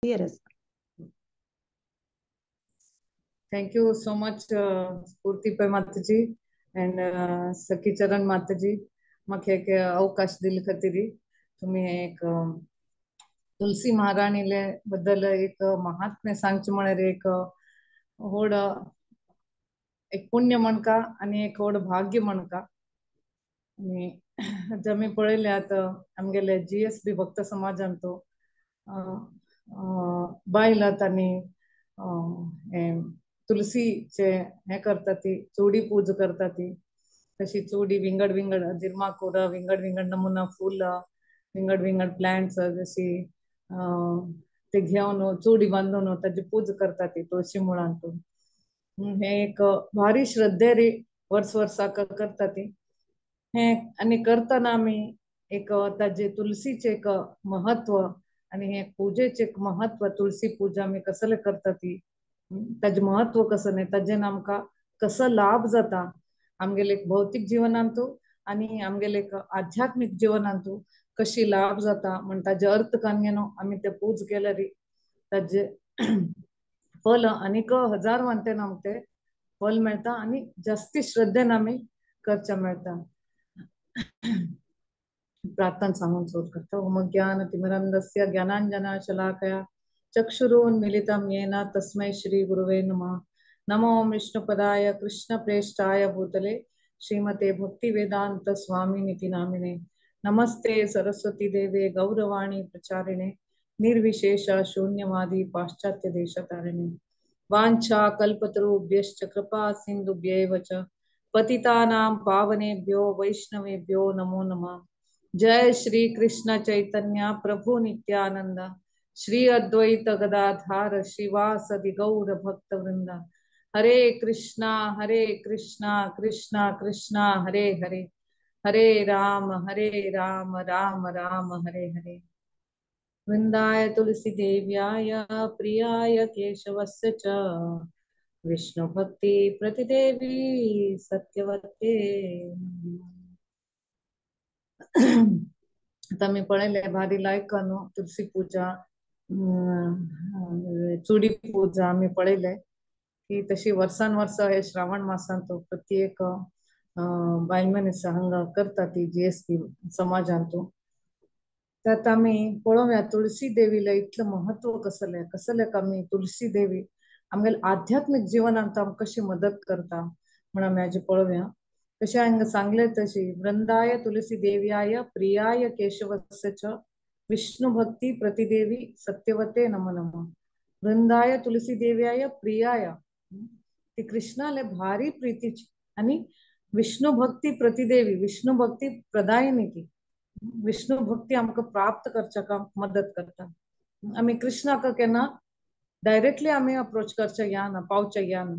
Clear आसा. Thank you so much Sphoorti Pai Mataji and Sakhicharan Mataji, म्हाका एक अवकाश दिले खातीर. तुमी एक तुलसी महाराणीले बद्दल एक महात्म्य सांगचें म्हळ्यार एक व्हड एक पुण्य म्हणका आनी एक व्हड भाग्य म्हणका. आनी जमी पळयल्यात आमगेले GSB भक्त समाजान तो बायलात आनी तुलसीचे हे करता ती चोडी पूज करता ती, तशी चोडी विंगड विंगड जिरमाकोरा विंगड विंगड नमुना फुलां विंगड विंगड प्लांट्स जशी ते घेवन चोडी बांदून ताजी पूज करता ती तुळशी मुळांतून. हे एक भारी श्रद्धे रे वर्स वर्साक करता ती हे. आनी करतना आमी एक ताजे तुलसीचे एक महत्व आनी हे पुजेचे एक महत्व, तुलसी पूजा आमी कसले करता ती ताजें महत्व कसं न्ही, ताजेन आमकां कसो लाभ जाता आमगेले भौतीक जिवनांतू आनी आमगेले आध्यात्मीक जिवनांतू कशी लाभ जाता म्हण ताजे अर्थ कान घेवन आमी ते पूज केल्यार ताजे फल आनीक हजार वांटेन आमकां ते फल मेळटा आनी जास्ती श्रद्धेन आमी करचें मेळटा. प्रार्थना सांगून सुरू करता. ओम ज्ञान तिमिरंधस्य ज्ञानांजना शलाकया चक्षुरुन्मीलितं येन तस्मै श्री गुरुवे नमः. नमो विष्णुपदाय कृष्ण प्रेष्ठाय भूतले श्रीमते भक्ति वेदांत स्वामी निति नामिने. नमस्ते सरस्वती देवे गौरवाणी प्रचारिणे निर्विशेष शून्यवादी पाश्चात्य देशतारिणे. वाञ्छा कल्पतरुभ्यश्च कृपा सिन्धुभ्येव च पतितानां पावनेभ्यो वैष्णवेभ्यो नमो नमः. जय श्री कृष्ण चैतन्य प्रभु नित्यानंद श्री अद्वैत गदाधार श्रीवासदि गौर भक्त वृंद. हरे कृष्णा कृष्णा कृष्णा हरे हरे, हरे राम राम राम हरे हरे. वृंदाय तुलसी देव्याय प्रियाय केशवस्य च विष्णु भक्ति प्रतिदेवी सत्यवते. आतां आमी पळयलें भारी लायक न्हू तुलसी पूजा चुडी पूजा आमी पळयले की तशी वर्सान वर्स हे श्रावण मासांत प्रत्येक बायल मनीस हांगा करता ती GSB समाजांत. त्यात आमी पळोवया तुळसी देवीला इतलें महत्व कसलें, कसलें आमी तुळसी देवी आमगेले आध्यात्मीक जिवनांत आमकां कशी मदत करता म्हण आमी आजी पळोवया. कशें हांगा सांगलें तशी वृंदाय तुलसी देव्याय प्रियाय केशवस्य च विष्णु भक्ती प्रतिदेवी सत्यवते नमो नमः. वृंदाय तुलसी देव्याय प्रियाय, ती कृष्णाले भारी प्रीतीची आनी विष्णु भक्ती प्रतिदेवी, विष्णु भक्ती प्रदायिनी, ती विष्णु भक्ती आमकां प्राप्त करच्याक मदत करता. आमी कृष्णाक केन्ना डायरेक्टली आमी अप्रोच करचे या ना, पावचे या ना,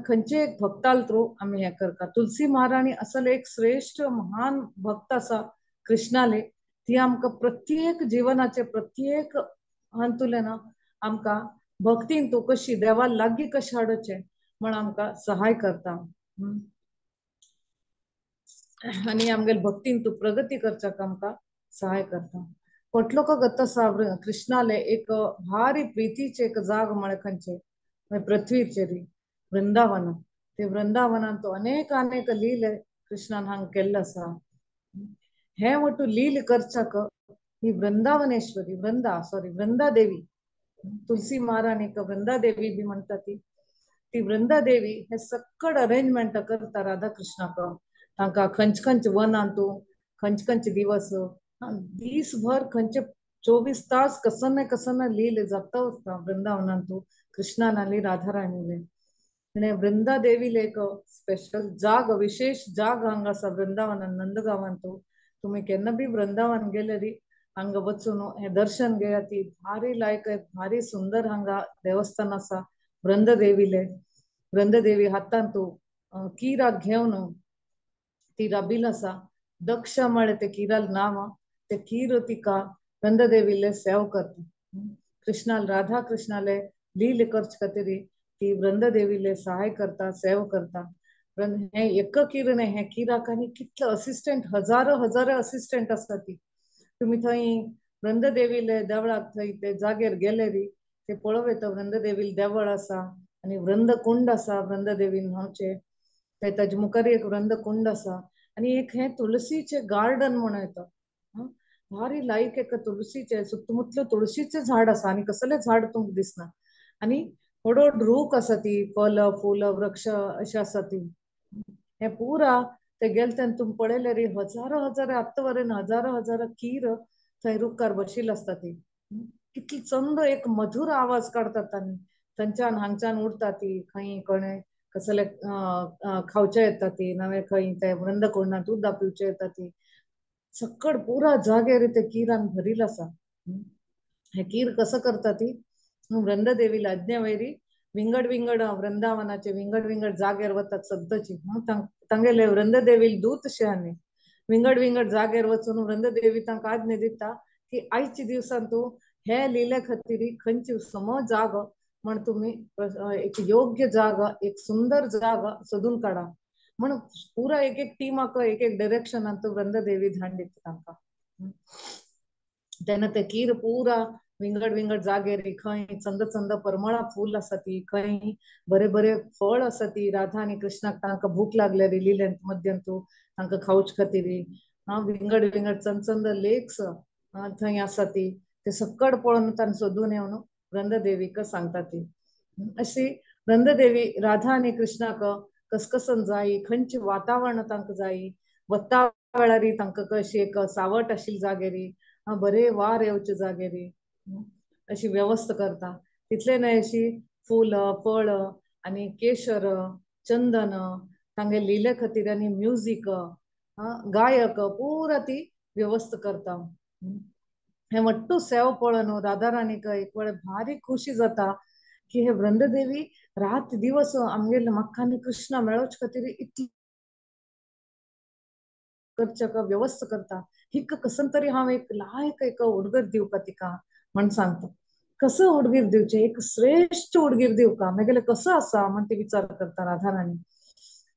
खंयचे एक भक्ताल थ्रू आमी हें करता. तुलसी महाराणी असल एक श्रेष्ठ महान भक्त आसा कृष्णाले, ती आमकां प्रत्येक जिवनाचे प्रत्येक हातूंतल्यान ना आमकां भक्तीन तूं कशी देवा लागीं कशें हाडचें म्हण आमकां सहाय करता आनी आमगेले भक्तीन तूं प्रगती करच्याक आमकां सहाय करता. कोटलोको गत आसा कृष्णाले एक भारी प्रितीचे एक जाग म्हळ्यार खंयचे पृथ्वीचेर वृंदावन. ते वृंदावनान तो अनेक अनेक लीले कृष्णान हांगा केल्ले आसा. हे वटू लील करच्याक ही वृंदावनेश्वरी वृंदा सॉरी वृंदा देवी तुलसी महाराणीक वृंदा देवी बी म्हणटा ती, ती वृंदा देवी हे सक्कड अरेंजमेंट करता राधा कृष्णाक. तांकां खंयचे खंयचे वनांतू खंयचे खंयचे दिवस दीसभर खंयचे 24 तास कसं ना कसं ना लील जाता वता वृंदावनांतू कृष्णान आनी राधा राणीले. आनी वृंदा देवीले एक स्पेशल जाग विशेष जाग हांगा आसा वृंदावनान नंदगांवांतू. तुमी केन्ना बी वृंदावन गेले री हांगा वचून हे दर्शन घेया. ती भारी लायक भारी सुंदर हांगा देवस्थान आसा वृंदा देवीले. वृंदा देवी हातांतू किराक घेवन ती राबील आसा. दक्ष म्हळ्यार ते किराल नांव, ते कीर तिका वृंदा देवीले सेव करता. कृष्णाल राधा कृष्णाले लील करचे खातीर ती वृंदा देवीले सहाय करता, सेव करता. हे एक कीर न्ही, हे किराक आनी कितले असिस्टंट, हजारो हजारो असिस्टंट आसा ती. तुमी थंय वृंददेवीले देवळाक थंय ते जागेर गेले री ते पळोवं वृंददेवील देवळ आसा आनी वृंदकुंड आसा वृंददेवीन न्हांवचे ते ताजे मुखार एक वृंदकुंड आसा आनी एक हें तुळसीचें गार्डन म्हणून येता. भारी लायक एक तुळसीचें सुत्तमुतलें तुळसीचें झाड आसा आनी कसलें झाड तुमकां दिसना आनी व्हड व्हड रूख आसा ती फल फूल वृक्ष अशें आसा ती. हें पुरा ते गेले तेन्ना तुमी पळयलें री हजारो हजारो आत्तां वरेन हजारो हजारो कीर थंय रुखार बशिल्ली आसता ती. कितली चंद एक मधुर आवाज काडतात तांणी थंयच्यान हांगच्यान उडटा ती खंय कोणे कसले खावचे येता ती नवे खंय ते वृंदकुंडांत उदक पिवचे येता ती. सकड पुरा जाग्यार ते किरान भरिल्लो आसा. हे कीर कसो करता ती वृंददेवीला आज्ञा वयरी विंगड विंगड वृंदावनाचे विंगड विंगड जाग्यार वतात सद्दाची. तांगेले वृंददेवील दूत शे आनी विंगड विंगड जाग्यार वचून वृंददेवी तांकां आज्ञा दिता की आयच्या दिवसान तूं हे लिले खातीर खंयची सम जागो म्हण तुमी एक योग्य जागा एक सुंदर जागा सोदून काडा म्हण पुरा एक एक टिमाक एक एक डिरेक्शनान वृंददेवी धाड दिता तांकां. तेन्ना ते कीर पुरा विंगड विंगड जागेर खंय चंद चंद परमळा फूल आसा ती खंय बरे बरे फळ आसा ती राधा आनी कृष्णाक तांकां भूक लागल्या लिले मद्यंतू तांकां खावचे खातीर. विंगड विंगड चंद चंद लेक्स थंय आसा ती ते सकड पळोवन तांकां सोदून येवन वृंददेवीक सांगता ती. अशी वृंददेवी राधा आनी कृष्णाक कसकसन जाय खंयचें वातावरण तांकां जाय वता वेळार तांकां कशी एक सावट आशिल्ली जागेरी बरे वार येवचे जागेरी अशी व्यवस्था करता. तितले न्हय अशी फुलां फळ आनी केशर चंदन तांगे लिले खातीर आनी म्युजीक गायक पुरा ती व्यवस्था करता. हे वट्टू सेव पळोवन राधा राणीक एक वेळ भारी खुशी जाता की हे वृंददेवी रात दिवस आमगेले म्हाका आनी कृष्णा मेळोवचे खातीर इतली करच्या व्यवस्था करता. हिका कसन तरी हांव एक लायक एक उडगीर दिवका तिका म्हण सांगता. कसो उडगीर दिवचें एक श्रेश्ठ उडगीर दिवका मागीर कसो आसा म्हण ती विचार करता राधा राणी.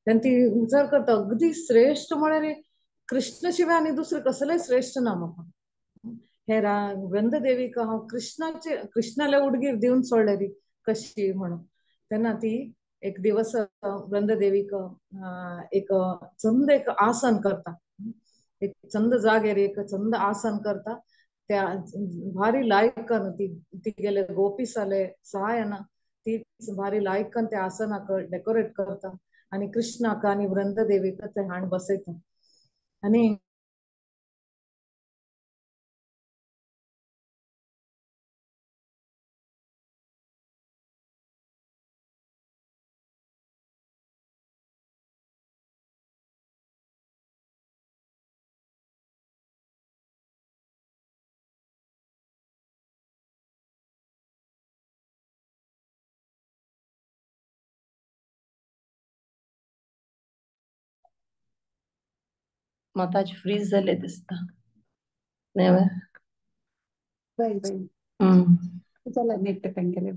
तेन्ना ती विचार करता अगदी श्रेश्ठ म्हळ्यार कृष्ण शिवाय आनी दुसरें कसलें श्रेश्ठ ना म्हाका. हे वृंददेवीक हांव कृष्णाचे कृष्णाले उडगीर दिवन सोडले ती कशी म्हणून. तेन्ना ती एक दिवस वृंददेवीक एक चंद एक आसन करता एक चंद जागेर एक चंद आसन करता. त्या भारी लायकन ती तिगेले गोपीसाले सहायना ती भारी लायकन त्या आसनाक डेकोरेट करता आनी कृष्णाक आनी वृंददेवीक ते हाण बसयता. आनी माताजी फ्रीज जाले दिसता न्हय बाय बाय जाला नेट तांगेले.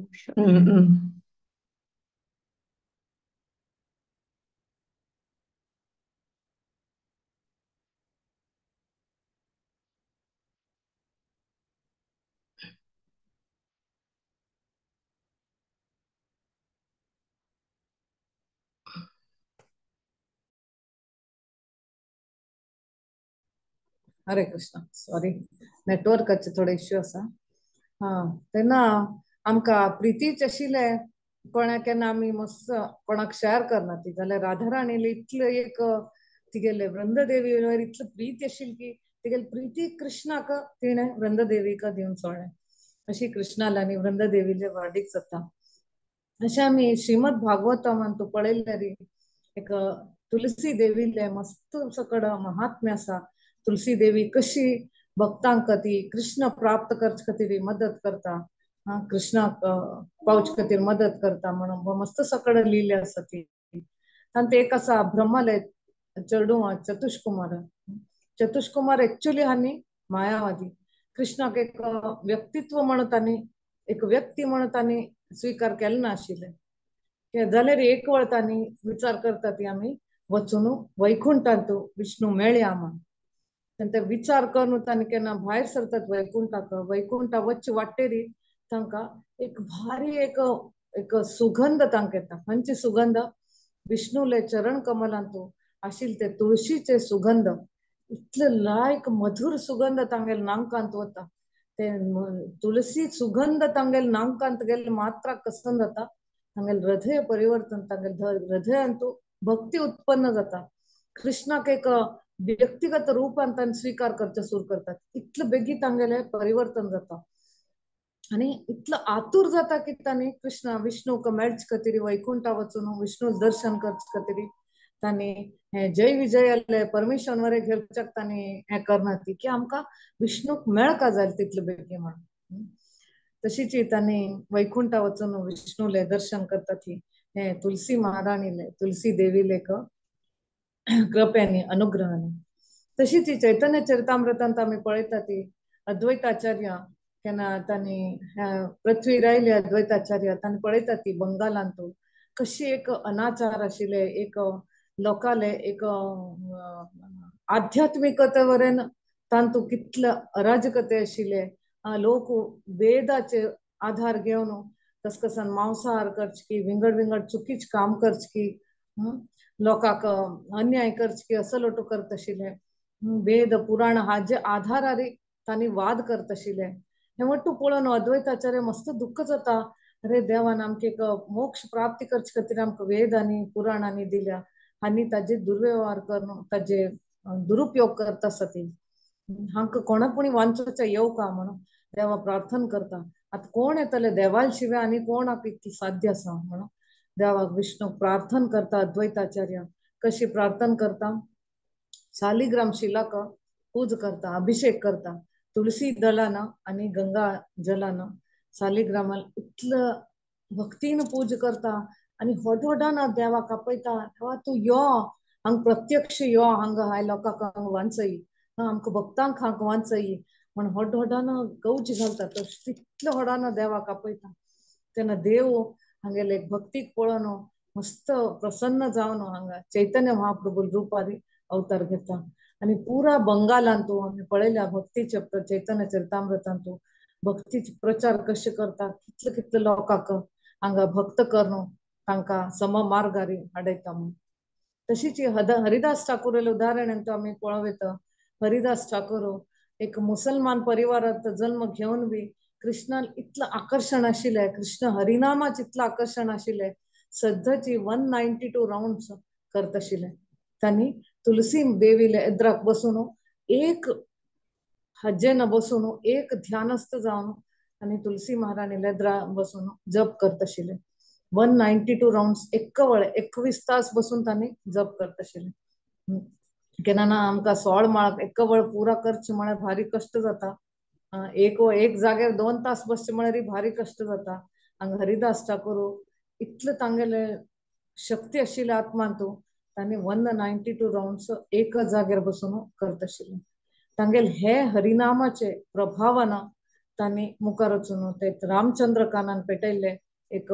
हरे कृष्ण. सॉरी नेटवर्काचे थोडे इश्यू आसा. हा तेन्ना आमकां प्रितीच आशिल्लें कोणाक केन्ना आमी मस्त कोणाक शेअर करना ती जाल्यार राधा राणीले इतले एक तिगेले वृंददेवीवर इतले प्रीती आशिल्ली की तिगेले प्रिती कृष्णाक तिणें वृंददेवीक दिवन सोडलें. अशी कृष्णाले आनी वृंददेवीले व्हडीक जाता. अशें आमी श्रीमद भागवतमान तूं पळयलें री एक तुलसी देवीले मस्त सकड महात्म्य आसा. तुलसी देवी कशी भक्तांक ती कृष्ण प्राप्त करचे खातीर मदत करता कृष्णाक पावचे खातीर मदत करता म्हणून मस्त सकड लिहिले आसा ती. आनी ते एक आसा ब्रह्माले चेडूं चतुष्कुमार. चतुष्कुमार एक्चुअली हांणी मायावादी कृष्णाक एक व्यक्तित्व म्हणून तांणी एक व्यक्ती म्हणून तांणी स्वीकार केलो नाशिल्लें. जाल्यार एक वेळ तांणी विचार करता ती आमी वचून वैकुंठांत विष्णू मेळया म्हण. ते विचार करून तांणी केन्ना भायर सरतात वैकुंठाक, वैकुंठा वच्चे वाटेरी तांकां एक भारी एक एक सुगंध तांकां येता. खंयची सुगंध? विष्णूले चरण कमलांतू आशिल्ले ते तुळशीचे सुगंध, इतले लायक मधुर सुगंध तांगेले नांकांत वता. ते तुळसी सुगंध तांगेले नांकांत गेले मात्र कसन जाता, तांगेले हृदय परिवर्तन, तांगेले हृदयांतू भक्ती उत्पन्न जाता. कृष्णाक एक व्यक्तिगत रूपान तांणी स्वीकार करचे सुरू करतात. इतले बेगीन तांगेले परिवर्तन जाता आनी इतलो आतुर जाता की तांणी कृष्ण विष्णूक मेळचे खातीर वैकुंठा वचून विष्णू दर्शन करचे खातीर तांणी हे जय विजयाले परमिशन वरे घेवच्याक तांणी हें करना ती की आमकां विष्णूक मेळका जाय तितले बेगीन म्हणून. तशीच तांणी वैकुंठा वचून विष्णूले दर्शन करता ती हे तुलसी महाराणीले तुलसी देवीले कृपेनी अनुग्रहानी. तशीच चैतन्य चरितामृतांत आमी पळयता ती अद्वैताचार्य केन्ना तांणी पृथ्वी रायले अद्वैताचार्य तांणी पळयता ती बंगालांतू कशी एक अनाचार आशिल्ले, एक लोकाले एक आध्यात्मिकते वरेन तांतू कितले अराजकते आशिल्ले, लोक वेदाचे आधार घेवन कसकसान मांसाहार करचकी, विंगड विंगड चुकीच काम करचकी, लोकांक अन्याय करचकी असो लोटो करत आशिल्ले, वेद पुराण हाजे आधारारी तांणी वाद करत आशिल्ले. हें वट्टू पळोवन अद्वैताचार्य मस्त दुःख जाता, अरे देवान आमकां एक मोक्ष प्राप्ती करचे खातीर आमकां वेद आनी पुराणांनी दिल्या आनी ताजे दुर्व्यवहार करून ताजे दुरुपयोग करता आसा ती, हांकां कोणाक कोणी वांचोवचें येवका म्हणून देवा प्रार्थना करता. आतां कोण येतले देवाल शिवाय आनी कोणाक इतली साध्य आसा म्हणून देवाक विष्णू प्रार्थना करता. अद्वैताचार्य कशी प्रार्थना करता? शालिग्राम शिलाक पूज करता, अभिषेक करता, तुळसी दलान आनी गंगा जलान शालिग्रामाक इतलं भक्तीन पूज करता आनी होड होडान देवाक आपयता, देवा तूं यो हांगा प्रत्यक्ष यो, हांगा हाय लोकांक हांगा वांचय, आमकां भक्तांक हांगा वांचय म्हण होड होडान गौज घालता. तो तितले होडान देवाक आपयता. तेन्ना देव हांगेले भक्तीक पळोवन मस्त प्रसन्न जावन हांगा चैतन्य महाप्रभू रुपारी अवतार घेता आनी पुरा बंगालांतू आमी पळयल्या भक्तीचे चैतन्य चरितामृतांतू भक्तीचे प्रचार कशे करता, कितले कितले लोकांक हांगा भक्त करून तांकां सम मार्गारी हाडयता म्हणून. तशीच हरिदास ठाकूराले उदाहरण आमी पळोवं येता. हरिदास ठाकूर एक मुसलमान परिवारात जन्म घेवन बी कृष्णान इतलं आकर्षण आशिल्लें, कृष्ण हरिनामाच इतलं आकर्षण आशिल्लें, सद्याची 192 राउंड्स करत आशिल्लें. तांणी तुलसी देवीले एद्राक बसून एक हज्जेन बसून एक ध्यानस्थ जावन आनी तुलसी महाराणीले एद्रा बसून जप करत आशिल्लें. 192 राउंड्स एक वळ 21 तास बसून तांणी जप करत आशिल्लें. केन्ना ना आमकां 16 माळ एक वळ पुरा करचे म्हळ्यार भारी कश्ट जाता, एक एक जाग्यार 2 तास बसचे म्हळ्यार भारी कश्ट जाता. हांगा हरिदास ठाकूर इतले तांगेले शक्ती आशिल्ले आत्मांतू तांणी 192 राउंड्स एक जाग्यार बसून करत आशिल्ले. तांगेले हे हरिनामाचे प्रभावान तांणी मुखार वचून ते रामचंद्र कानान पेटयल्ले एक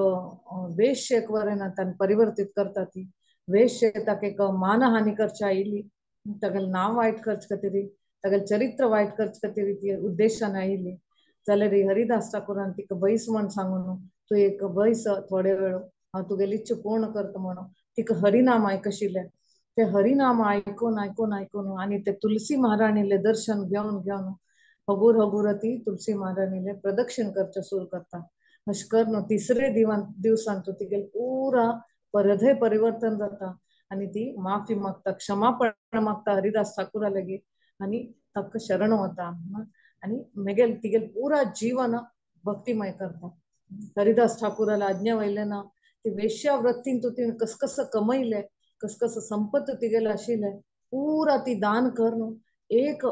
वेश्य एक वरेन तांणी परिवर्तीत करता ती वेश्य ताका एक मानहानी करची आयिल्ली, तागेलें नांव वायट करचे खातीर, तागेलें चरित्र वायट करचे खातीर ती उद्देशान आयिल्ली. जाल्यार हरिदास ठाकूरान तिका बैस म्हण सांगून तूं एक बैस थोडे वेळ हांव तुगेली इच्छा पूर्ण करता म्हणून तिका हरिनाम आयकशिल्लें. ते हरिनाम आयकून आयकून आयकून आनी ते तुलसी महाराणीले दर्शन घेवन घेवन हगूर हगूर ती तुलसी महाराणीले प्रदक्षिण करचें सुरू करता. अशें करून तिसरे दिवसान तिगेलें पुरा हृदय परिवर्तन जाता आनी ती माफी मागता, क्षमापण मागता हरिदास ठाकूरा लागीं आनी ताका शरण वता आनी मेगेल तिगेल पुरा जीवन भक्तिमय करता. हरिदास ठाकूराला आज्ञा वयले ना ती वेश्यावृत्तीन तो तिणें कसकस कमयलें, कसकस संपत्त तिगेलें आशिल्लें पुरा ती दान करून एक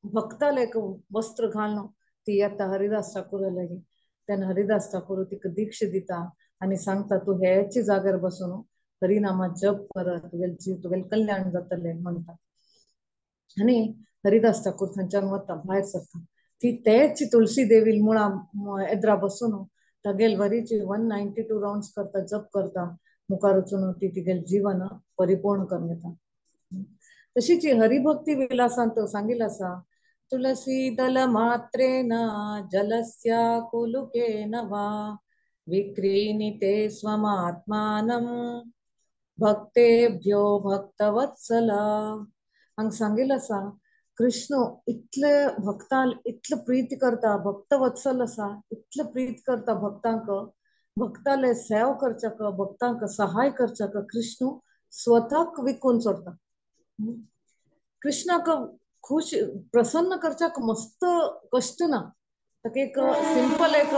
भक्ताले एक वस्त्र घालून ती येता हरिदास ठाकूरा लागीं. तेन्ना हरिदास ठाकूर तिका दीक्षा दिता आनी सांगता तूं हेच जाग्यार बसून हरिनामा जप कर, तुगेलें जीव तुगेलें कल्याण जातलें म्हणटा. आनी हरिदास ठाकूर थंयच्यान वता, भायर सरता. ती तेच तुलसी देवी मुळा एद्रा बसून तागेल वरीची 192 राउंड्स करता, जप करता, मुखार वचून ती तिगेलें जीवन परिपूर्ण करून येता. तशीच हरिभक्ती विलासांत सांगिल्लें आसा, तुलसी दल मात्रेन जलस्या कुलुकेन वा विक्रीणिते स्वमात्मानं भक्तेभ्यो भक्तवत्सल. हांगा सांगिल्लें आसा कृष्ण इतले भक्तांक इतले प्रीती करता, भक्तवत्सल आसा, इतले प्रीत करता भक्तांक, भक्ताले सेव करच्याक, भक्तांक सहाय करच्याक कृष्ण स्वताक विकून सोडता. कृष्णाक खुश प्रसन्न करच्याक मस्त कश्ट ना, ताका एक सिंपल एक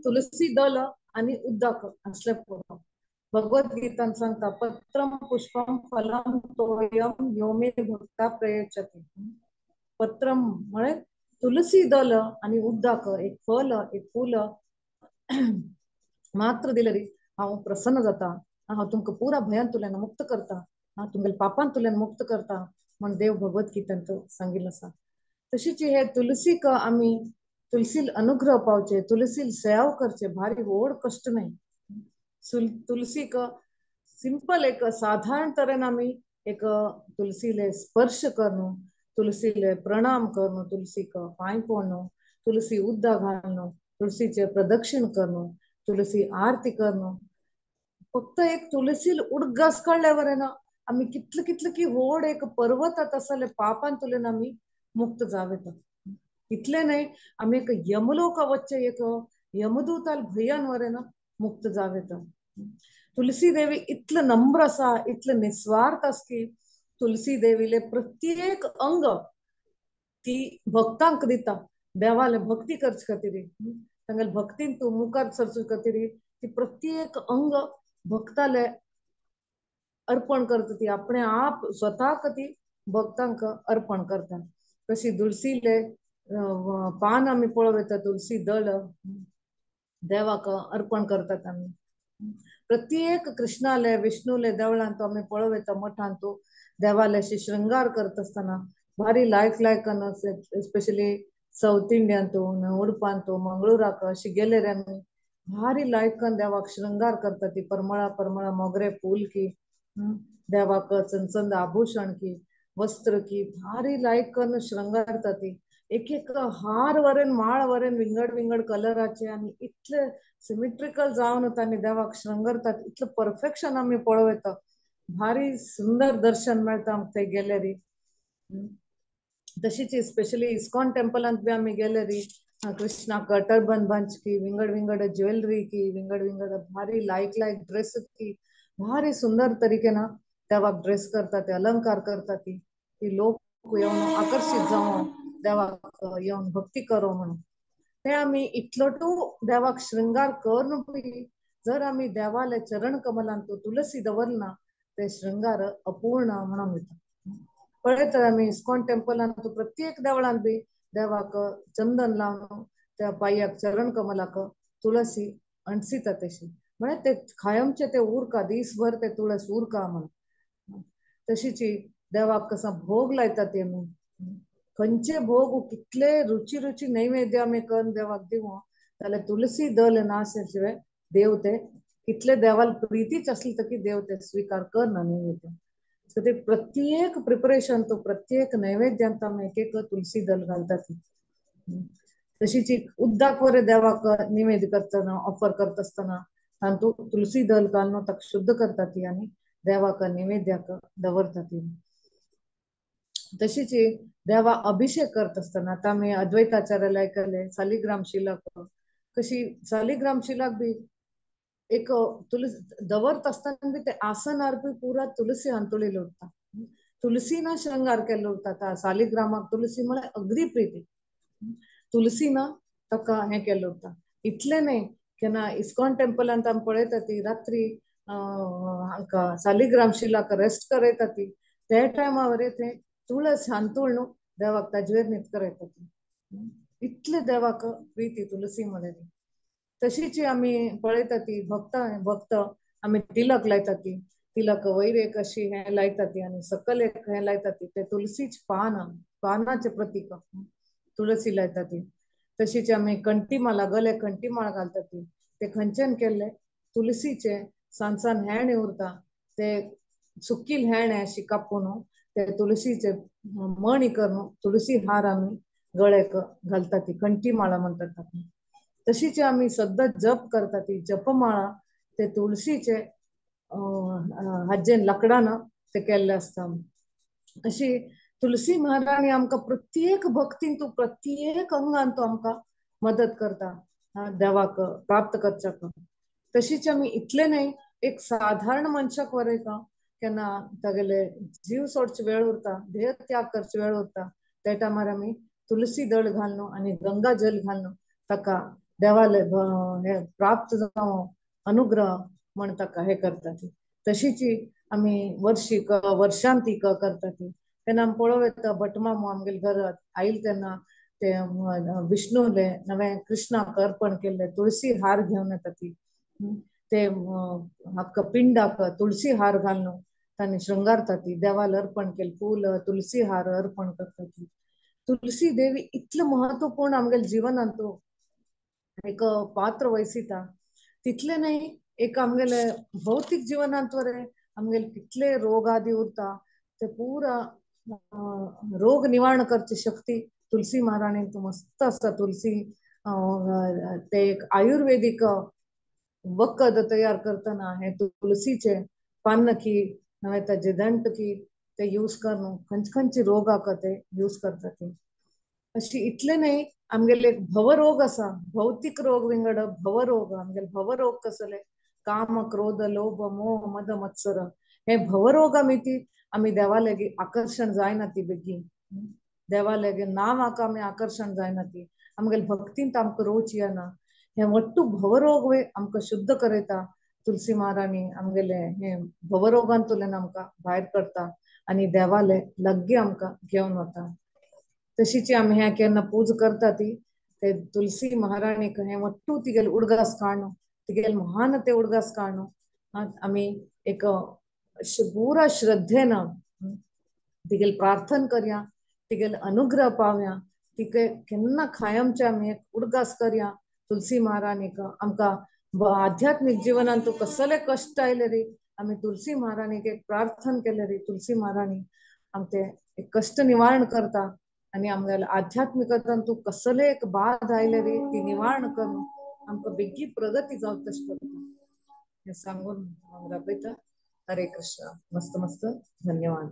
तुलसी दल आनी उदक आसलें पुरो. भगवद गीतान सांगता पत्रम पुष्पम फलम तोयम यो मे भक्ता प्रयच्छति. पत्रम म्हळ्यार तुलसी दल आनी उदक, एक फल एक फूल मात्र दिलें री हांव प्रसन्न जाता, हांव तुमकां पुरा भयांतल्यान मुक्त करता, हांव तुमगेल्या पापांतल्यान मुक्त करता म्हण देव भगवद गीतांत सांगिल्लें आसा. तशीच हे तुलसीक आमी तुलसील अनुग्रह पावचे, तुलसील सेव करचे भारी व्हड कश्ट न्हय. तुलसीक सिंपल एक साधारण तरेन आमी एक तुलसीले स्पर्श करून, तुलसीले प्रणाम करून, तुलसीक पांय पडून, तुलसी उदक घालून, तुलसीचे प्रदक्षिण करून, तुलसी आरती करून, फक्त एक तुलसील उडगास काडल्यावर ना आमी कितले कितले की व्हड एक पर्वत आसले पापांतल्यान आमी मुक्त जावं येता. इतले न्हय आमी एक यमलोका वच्चे एक यमदूताल भंयान वरेन मुक्त जावं येता. तुलसी देवी इतले नम्र आसा, इतले निस्वार्थ आसा की तुलसी देवीले प्रत्येक अंग ती भक्तांक दिता, देवाले भक्ती करचे खातीर, तांगेले भक्तीन तूं मुखार सरचे खातीर ती प्रत्येक अंग भक्ताले अर्पण करता, ती आपणे आप स्वताक ती भक्तांक अर्पण करता. तशी तुलसीले पान आमी पळोवं येता, तुलसी दल देवाक अर्पण करतात आमी. प्रत्येक कृष्णाले विष्णुले देवळांत आमी पळोवं येता, मठांत देवाले अशी शृंगार करता आसतना भारी लायक लायकन, स्पेशली सावथ इंडियांत, उडपांत, मंगळुराक अशी गेले रे आमी भारी लायकन देवाक शृंगार करता ती. परमळा परमळा मोगरे फूल की, देवाक चंचंद आभूषण की, वस्त्र की भारी लायकन शृंगारता ती. एक एक हार वरेन माळ वरेन विंगड विंगड कलराचे आनी इतले सिमेट्रिकल जावन तांणी देवाक शृंगारतात, इतलें परफेक्शन आमी पळोवं येता. भारी सुंदर दर्शन मेळटा आमकां थंय गेले री. तशीच स्पेशली इस्कॉन टेम्पलांत बी आमी गेले री कृष्णाक टर्बन बांदची की, विंगड विंगड ज्वेलरी की, विंगड विंगड भारी लायक लायक ड्रेस की भारी सुंदर तरीकेन देवाक ड्रेस करता ते, अलंकार करता ती. ती लोक येवन आकर्शीत जावन देवाक येवन भक्ती करो म्हणून ते आमी इतलोटू देवाक शृंगार करून बी जर आमी देवाले चरण कमलांत तुलसी दवरना ते शृंगार अपूर्ण म्हणून येता. पळयतात आमी इस्कॉन टेम्पलांत प्रत्येक देवळांत बी देवाक चंदन लावन त्या पांयाक चरण कमलाक तुळसी अणसिता तशी, म्हळ्यार ते कायमचे ते उरका दीसभर ते तुळस उरका म्हण. तशीच देवाक कसा भोग लायता ते आमी, खंयचे भोग कितले रुची रुची नैवेद्य आमी करून देवाक दिवं जाल्यार तुलसी दल ना शिवाय देव ते कितले देवाल प्रितीच आसली तर की देव ते स्वीकार करना नैवेद्य. सो ते प्रत्येक प्रिपरेशन तो प्रत्येक नैवेद्यांत आमी एक एक तुलसी दल घालतात. तशीच उदक वरे देवाक निवेद करतना ऑफर करता आसतना तातूंत तुलसी दल घालून ताका शुद्ध करता ती आनी देवाक निवेद्याक दवरता ती. तशीच देवा अभिषेक करता आसतना आतां आमी अद्वैताचार्याला आयकले सालिग्राम शिलाक, कशी सालिग्राम शिलाक बी एक तुलसी दवरता आसतना बी ते आसनार बी पुरा तुलसी हांतुळिल्लें उरता, तुलसीन शृंगार केल्लो उरता. सालिग्रामाक तुलसी म्हळ्यार अगदी प्रिती, तुलसीन ताका हें केल्लें उरता. इतलें न्हय केन्ना इस्कॉन टेम्पलांत आमी पळयता ती रात्री हांकां सालिग्राम शिलाक रेस्ट करयता ती, ते टायमार ते तुळस हांतूळ न्हू देवाक ताजेर न्हीद करयता ती. इतले देवाक प्रिती तुलसी म्हळ्यार. तशीच आमी पळयता ती भक्त भक्त आमी तिलक लायता ती, तिलक वयर एक अशी हें लायता ती आनी सकल एक हें लायता ती, ते तुलसीच पान पानाचें प्रतीक तुळसी लायता ती. तशीच आमी कंठीमाला गले कंठीमाळ घालता ती, ते खंयच्यान केल्ले तुलसीचे सान सान हेणे उरता, ते सुकील हेणे अशी कापून ते तुळशीचे मणी करून तुळशी हार आमी गळ्याक घालता ती कंठी माळा म्हणतात ताका. तशीच आमी सद्दां जप करता ती जपमाळा ते तुळशीचे हाजेन लाकडान ते केल्ले आसता. अशी तुलसी महाराणी आमकां प्रत्येक भक्तीन तूं प्रत्येक अंगान तो आमकां मदत करता देवाक प्राप्त करच्याक. तशीच आमी इतले न्हय एक साधारण मनशाक वरयता केन्ना तागेले जीव सोडचे वेळ उरता, देह त्याग करचे वेळ उरता, त्या टायमार आमी तुलसी दळ घालून आनी गंगा जल घालून ताका देवाले हे प्राप्त जावं अनुग्रह म्हण ताका हे करता ती. तशीच आमी वर्षीक वर्षांतीक करता ती. तेन्ना आमी पळोवं येता भटमामू आमगेले घरांत आयल तेन्ना ते विष्णूले नवें कृष्णाक अर्पण केल्ले तुळसी हार घेवन येता ती. ते हाका पिंडाक तुळसी हार घालून तांणी शृंगारता ती, देवाला अर्पण केले फूल तुळसी हार अर्पण करता ती. तुलसी देवी इतलें महत्वपूर्ण आमगेले जिवनांत एक पात्र वयसिता. तितलें न्हय एक आमगेले भौतीक जिवनांत वरे आमगेले कितले रोग आदी उरता ते पुरा रोग निवारण करची शक्ती तुलसी महाराणी मस्त आसता. तुलसी ते एक आयुर्वेदीक वखद तयार करतना हे तुलसीचे पान्न की नव्हे ताजे दंट की ते यूज करून खंयचे खंयचे रोगाक ते यूज करता ती. अशी इतले न्हय आमगेले एक भवरोग आसा, भौतीक रोग विंगड भवरोग. आमगेले भवरोग कसले काम क्रोध लोभ मोह मद मत्सर हे भवरोग आमी ती आमी देवा लागीं आकर्शण जायना ती बेगीन, देवा लागीं नांवाक आमी आकर्शण जायना ती, आमगेले भक्तींत आमकां रोच येना. हे वट्टू भवरोग वे आमकां शुद्ध करयता तुलसी महाराणी. आमगेले हे भवरोगांतल्यान आमकां भायर करता आनी देवाले लागीं आमकां घेवन वता. तशीच आमी हें केन्ना पूज करता ती ते तुलसी महाराणीक हें वट्टू तिगेले उडगास काडून तिगेले महान ते उडगास काडून आमी एक पुरा श्रद्धेन तिगेले प्रार्थना करया, तिगेले अनुग्रह पावया, तिके केन्ना कायमचे आमी एक उडगास करया तुलसी महाराणीक. आमकां आध्यात्मीक जिवनांत कसले कश्ट आयले रे आमी तुलसी महाराणीक एक प्रार्थना केले रे तुलसी महाराणी आमचे एक कश्ट निवारण करता आनी आमगेले आध्यात्मिकतान तूं कसले एक बाध आयले रे ती निवारण करून आमकां बेगीन प्रगती जावं तशें करता. हें सांगून हांव राबयता. हरे कृष्णा. मस्त मस्त धन्यवाद.